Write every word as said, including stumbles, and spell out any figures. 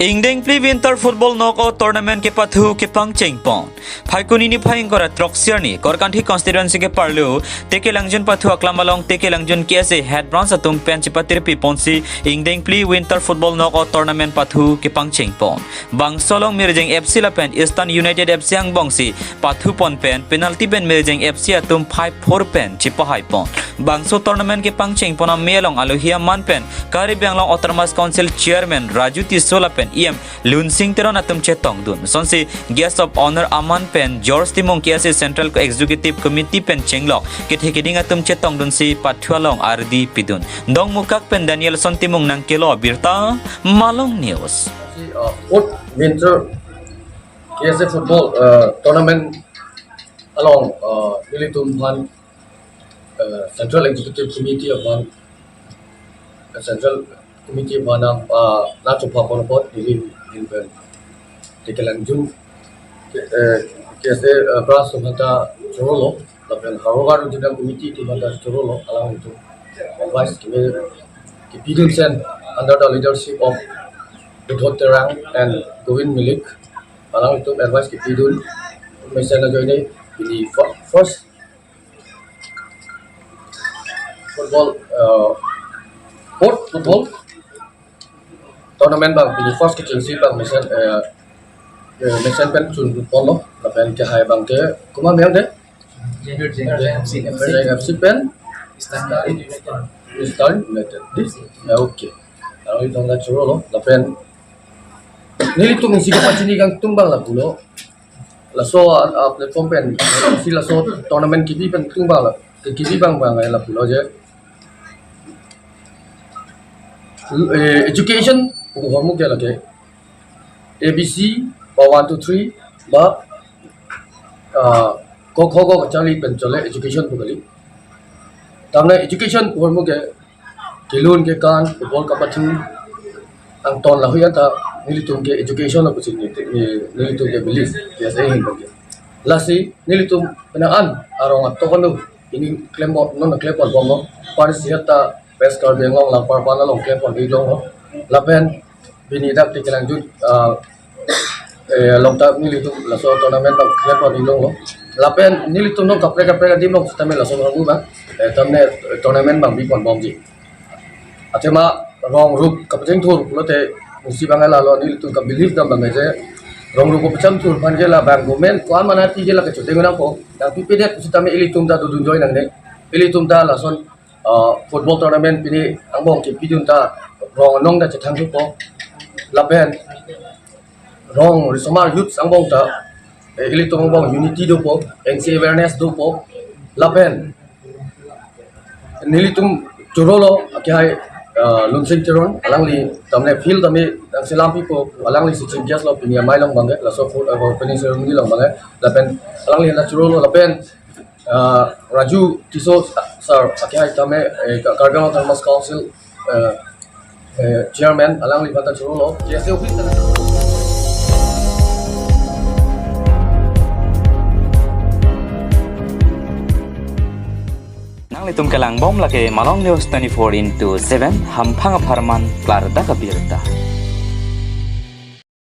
Ingdeng phli Winter Football Knockout Tournament kepathu kepangcheng pon. Phaikuni niphai ingkoi ra throk sirni Korkanthi constituency keparlo Tekelangjun pathu aklam along Tekelangjun K S A head branch atum pen chipatirpi ponsi ingdeng phli Winter Football Knockout Tournament pathu kepangcheng pon. Bangso along Mirjeng F C lapen Eastern United F C angbongsi pathu pon pen penalty pen Mirjeng F C atum five four pen chipahai pon. Bangso tournament kepangcheng pon amei along alohi aman pen Karbi Anglong Autonomous Council Chairman Raju Tisso lapen E M Lunsing Teron atum chetongdun. Sonsi guest of honour aman pen George Timung K S A Central Executive Committee pen chenglok kethe keding atum chetongdunsi pathu along ardi pidun. Dongmukak pen Danielson Timung nangkelo birta Malong News. Uh, fourth Winter K S A Football, uh, Tournament along, uh, nelitum aphan, uh, Central Executive Committee aphan, uh, Central Committee aphan, uh, nangchepha pon apot neli, neli pen Tekelangjun, uh, K S A, uh, branch atum aphanta chorolo, lapen Howraghat Regional Committee atum aphanta chorolo, alanglitum advice keme kepidun sen under the leadership of Budhot Terang and Govind Milik, alanglitum advice kepidun mesen ajoine pini fir-, first football, uh, fourth football tournament abang pini first kechengsi abang mesen, uh, uh, mesen pen chun ponlo, lapen kehai abang ke komat amei de? Jeng F C. Jeng F C pen Eastern United. This? Ya, okay. Alanglitum ta chorolo, lapen nelitum isi kepachini kangtung abang lapulo. Laso a, a platform pen, si laso tournament kebi pen tung abang la, ke kebi abang abang lapulo je. Eh, education, pu ahormu ke lake A B C, ba one, two, three, ba, ah, ko, kho, go, kacharli pen chole education pu kali. Tangte education pu ahormu ke kelun kekan, football kapathu angton lahui anta nelitum ke education lo pusi neli, neli, nelitum ke believe, K S A ahin abang ke. Lasi nelitum penang an arong atok anu pini klem pon, non klem pon bomlo. Pari sihat ta West Karbi Anglong langpar aphan along klem pon ilonglo. Lapen pini dak Tekelangjun, ah, eh, along ta nelitum laso tournament abang klem pon ilonglo. Lapen nelitum non kaprek kaprek adim along sitame laso abang abang, eh, tame tournament abang bi pon bomji. Athema rong rup kapachingthur pulote musi abang lalo, nelitum ka believe dam abang je rong rup kapachingthur aphan ke labang government ko-an mena ti ke la kachoteng nangpo, nangpipedet sitame ilitum ta dodun joi nangne. Ilitum ta lason, ah, football tournament pini angbong kepidun ta rong anong ta chethang thupo. Lapen rong risomar youths angbong ta, eh, ilitum angbong unity dopo, N C awareness dopo. Lapen nelitum chorolo akehai, ah, Lunsing Teron, alangli tame field tame nangselam pipo, alangli si chief guest lo pini amei along abang ke, laso foot, ah, opening ceremony along abang ke. Lapen alangli ta chorolo, lapen, ah, Raju Tisso sir akehai tame, eh, Karbi Anglong Autonomous Council, eh, eh, Chairman, alangli aphanta chorolo, K S A office ta. Nanglitum kelang bom lake Malong News twenty-four into seven, hamphang apharman klardak abirta.